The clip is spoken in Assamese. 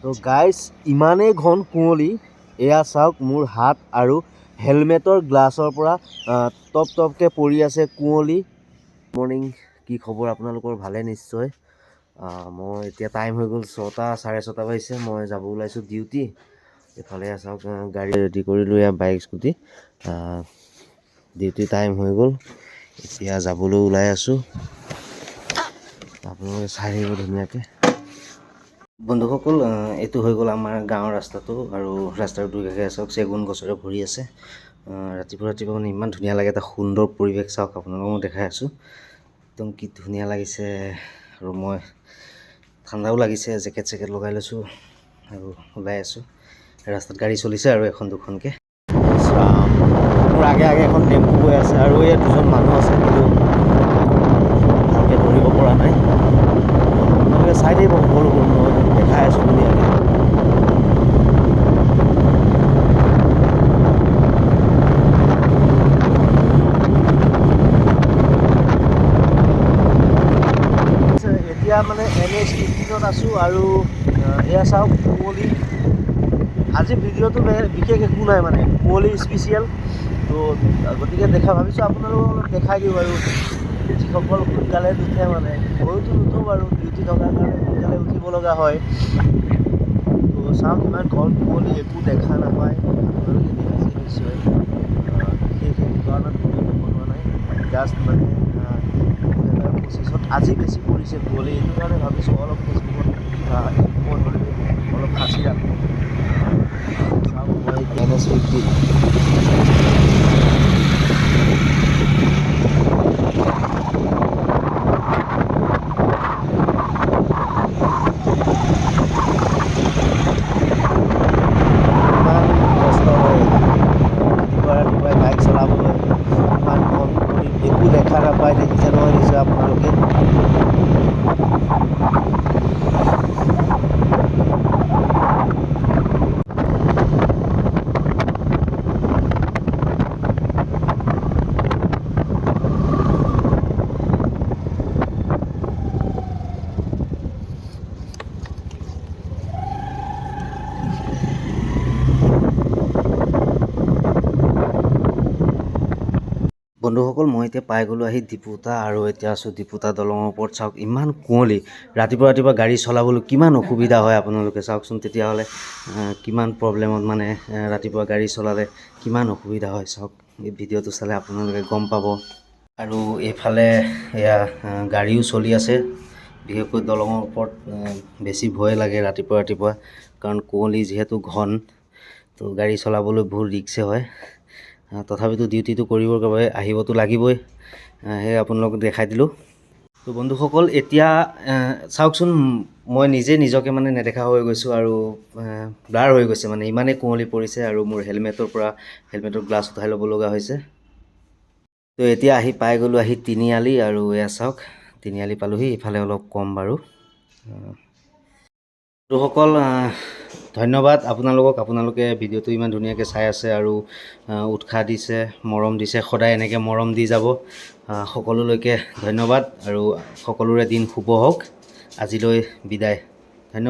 তো গাইজ, ইমানেই ঘন কুঁৱলী, এয়া চাওক, মোৰ হাত আৰু হেলমেটৰ গ্লাছৰ পৰা টপ টপকৈ পৰি আছে কুঁৱলী। মৰ্ণিং, কি খবৰ আপোনালোকৰ? ভালে নিশ্চয়। মই এতিয়া টাইম হৈ গ'ল 6টা, 6:30 বাজিছে। মই যাব ওলাইছোঁ ডিউটি। এইফালে চাওক, গাড়ী ৰেডি কৰিলোঁ, এয়া বাইক, স্কুটি। ডিউটি টাইম হৈ গ'ল, এতিয়া যাবলৈ ওলাই আছোঁ। আপোনালোকে চাই থাকিব ধুনীয়াকৈ। বন্ধুসকল, এইটো হৈ গ'ল আমাৰ গাঁৱৰ ৰাস্তাটো আৰু ৰাস্তাৰ দুই কাষে চাওক চেগুন গছৰে ভৰি আছে। ৰাতিপুৱা ৰাতিপুৱা মানে ইমান ধুনীয়া লাগে, এটা সুন্দৰ পৰিৱেশ। চাওক, আপোনালোকক মই দেখাই আছোঁ, একদম কি ধুনীয়া লাগিছে। আৰু মই ঠাণ্ডাও লাগিছে, জেকেট চেকেট লগাই লৈছোঁ আৰু ওলাই আছোঁ। ৰাস্তাত গাড়ী চলিছে আৰু এখন দুখনকৈ। মোৰ আগে আগে এখন টেম্পু গৈ আছে আৰু ইয়াত দুজন মানুহ আছে, কিন্তু ভালকৈ ধৰিব পৰা নাই। আপোনালোকে চাই থাকিব সকলোবোৰ, মই দেখাই আছোঁ ধুনীয়াকৈ। এতিয়া মানে এনএইচ 15ত আছোঁ আৰু এয়া চাওক কুঁৱলী। আজি ভিডিঅ'টো বিশেষ একো নাই, মানে কুঁৱলী স্পেচিয়েল। তো গতিকে দেখা ভাবিছোঁ আপোনালোকক অলপ দেখাই দিওঁ। আৰু যিসকল সোনকালে নুঠে, মানে ময়োতো নুঠো বাৰু, ডিউটি থকাৰ কাৰণে সোনকালে উঠিব লগা হয়। তো চাওক, ইমান ঘন কুঁৱলী, একো দেখা নাপায়। আপোনালোকে দেখিছে নিশ্চয়। বিশেষ একো কাৰণত ভিডিঅ'টো বনোৱা নাই, জাষ্ট মানে 2025ত আজি বেছি পৰিছে কুঁৱলী, এইটো কাৰণে ভাবিছোঁ অলপ ফেচবুকত মই হ'লেও অলপ সাঁচি ৰাখোঁ। চাওক, মই এনএইচ 15। ইমান কষ্ট হয় ৰাতিপুৱা ৰাতিপুৱাই বাইক চলাবলৈ, ইমান ঘন কুঁৱলী, একো দেখা নাপায়। দেখিছে নহয় নিশ্চয় আপোনালোকে। বন্ধুসকল, মই এতিয়া পাই গ'লোঁ আহি ডিপুতা আৰু এতিয়া আছোঁ ডিপুতা দলঙৰ ওপৰত। চাওক, ইমান কুঁৱলী, ৰাতিপুৱা ৰাতিপুৱা গাড়ী চলাবলৈ কিমান অসুবিধা হয় আপোনালোকে চাওকচোন। তেতিয়াহ'লে কিমান প্ৰব্লেমত মানে ৰাতিপুৱা গাড়ী চলালে কিমান অসুবিধা হয়, চাওক, এই ভিডিঅ'টো চালে আপোনালোকে গম পাব। আৰু এইফালে এয়া গাড়ীও চলি আছে। বিশেষকৈ দলঙৰ ওপৰত বেছি ভয় লাগে ৰাতিপুৱা ৰাতিপুৱা, কাৰণ কুঁৱলী যিহেতু ঘন, তো গাড়ী চলাবলৈ বহুত ৰিস্কে হয়। তথাপিতো ডিউটিটো কৰিবৰ বাবে আহিবতো লাগিবই, সেয়ে আপোনালোকক দেখাই দিলোঁ। তো বন্ধুসকল, এতিয়া চাওকচোন, মই নিজে নিজকে মানে নেদেখা হৈ গৈছোঁ আৰু ব্লাৰ হৈ গৈছে, মানে ইমানেই কুঁৱলী পৰিছে আৰু মোৰ হেলমেটৰ পৰা হেলমেটৰ গ্লাছ উঠাই ল'ব লগা হৈছে। তো এতিয়া আহি পাই গ'লোঁ আহি তিনিআলি আৰু এয়া চাওক, তিনিআলি পালোহি। ইফালে অলপ কম বাৰু। বন্ধুসকল, ধন্যবাদ আপোনালোকক। আপোনালোকে ভিডিঅ'টো ইমান ধুনীয়াকৈ চাই আছে আৰু উৎসাহ দিছে, মৰম দিছে। সদায় এনেকৈ মৰম দি যাব। সকলোলৈকে ধন্যবাদ আৰু সকলোৰে দিন শুভ হওক। আজিলৈ বিদায়, ধন্যবাদ।